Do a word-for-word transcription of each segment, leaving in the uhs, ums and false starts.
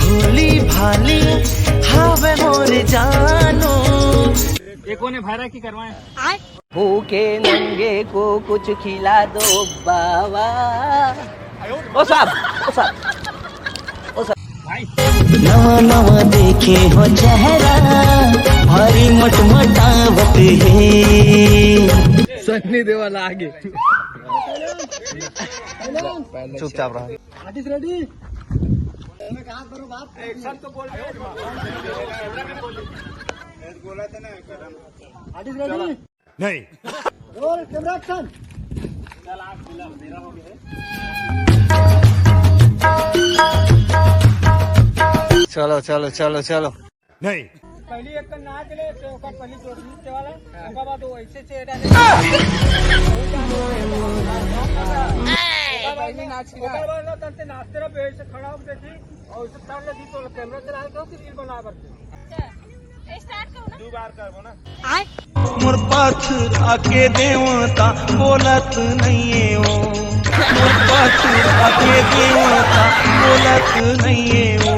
भोली भाली हावे मोर जानो। ये कौन है भाईरा की करवाएं? भूखे नंगे को कुछ खिला दो बाबा। ओ साहब, ओ साहब, ओ साहब। नवा नवा देखे हो चेहरा, भारी मटमटावत है। सन्नी देवल आगे। चुपचाप रहा। Artist ready? एक साथ तो बोल रहे हैं। Artist ready? नहीं। Roll, camera, action. चलो, चलो, चलो, चलो। नहीं। पहली एक नाच ले, तो ओकर पहली जोड़ नीचे वाला, ओकर बाद वो ऐसे से डाले। ओकर बाद ना, ओकर बाद ना, तब से नाचते रहो, ऐसे खड़ा होके देखी, और उसे तार लगी तो कैमरा चला के फिर रील बना करते। अच्छा, start करो ना। दो बार करबो ना। मोर पाथरा के देवता बोलत नइये ओ, मोर पाथरा के देवता बोलत नइये ओ।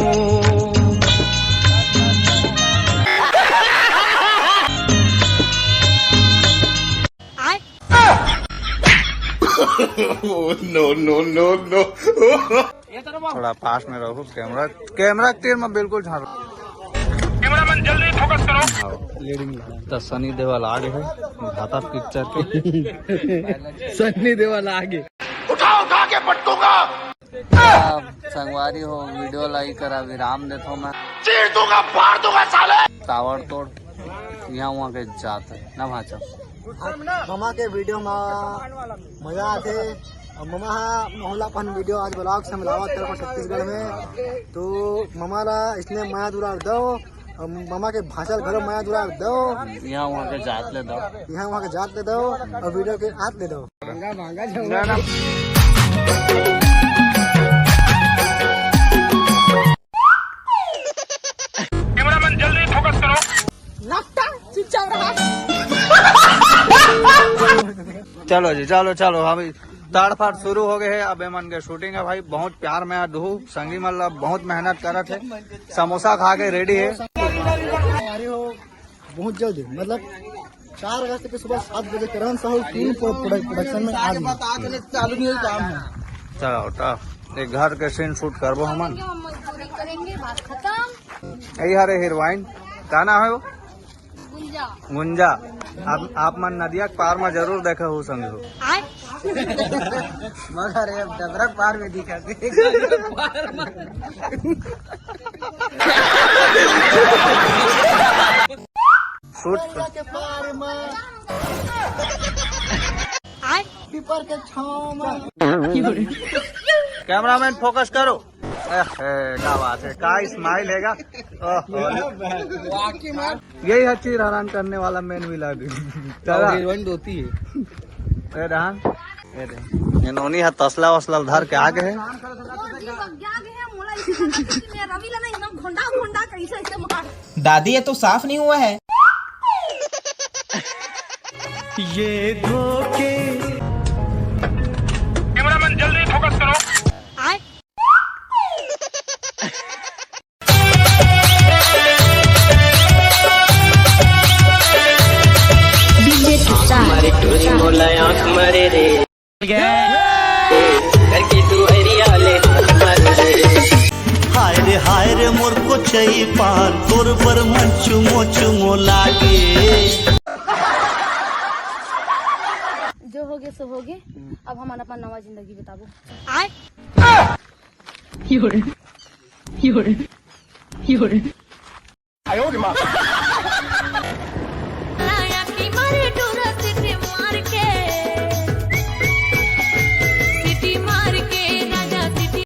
Oh, no, no, no, no। थोड़ा पास में रहो कैमरा, कैमरा के तीर में बिल्कुल झांक। कैमरामैन जल्दी फोकस करो। हाँ, तो सनी देओल आ गए हैं घाटा पिक्चर के। सनी देओल आ गए। उठा उठा के पटकूंगा। अब संगवारी हो, वीडियो ला इही करा विराम देथो मैं। चीर दूंगा, फाड़ दूंगा साले। ताबड़तोड़ यहाँ वहाँ के जात है ना भाचा। ममा के वीडियो में मजा आथे। अउ ममा हा मोला अपन वीडियो आज vlog से मिलावत हे छत्तीसगढ़ में, तो ममा ला इसने मया दुलार दो, अउ ममा के भाषा ला घलो मया दुलार दो। यहाँ वहाँ के जात ले दो। यहाँ वहाँ के जात ले दो, अउ वीडियो के आत ले दो। ना, ना। कैमरामैन जल्दी फोकस करो। लगता चुपचाप रहा। चलो जी, चलो, चलो, अभी ताड़ फाड़ शुरू हो गए है। अब एमन के शूटिंग है भाई, बहुत प्यार में दू संगी मन ला बहुत मेहनत करत है, समोसा खा के रेडी है। अरे हो, बहुत जल्द, मतलब चार अगस्त के सुबह सात बजे करण साहू टीम प्रो-, प्रोडक्शन में आ गई। चालू नहीं हुई काम है। चलो, तो एक घर के सीन शूट करबो हमन। हम मजदूरी करेंगे, बात खत्म। यही हरे हीरोइन, का नाम है वो? गुंजा। गुंजा। आप, आप मन नदिया के पार में जरूर देखे हो संगी हो। मगर ये डबरा के पार में दिखा दे। शूट। के पार में। पीपर के छांव में। कैमरामैन फोकस करो। एह, ए, क्या बात है, क्या स्माइल हैगा। ओह, वाकई में। यही है चीर हरान करने वाला मेन विलन। चला। हीरोइन रोती है। ए, रहन। ए, रहन। ये नोनी है, तसला वसला धर के आ गए हैं। वो जी बग्या गए हैं, मोला इसे लगता है कि मैं रवि ला ना एकदम घोंडा घोंडा कैसे ऐसे मार। दादी, ये तो साफ नहीं हुआ है। ये धोखे। कैमरामैन जल्दी फोकस करो। डीजे मारे टोरी मोला आँख मारे रे। करके तू हरिया ले हाथ मारे रे। हाय रे हाय रे मोर कोचई पान, तोर बर मन चुमो चुमो लागे। जो होगे सो होगे, अब हमन अपन नवा जिंदगी बिताबो।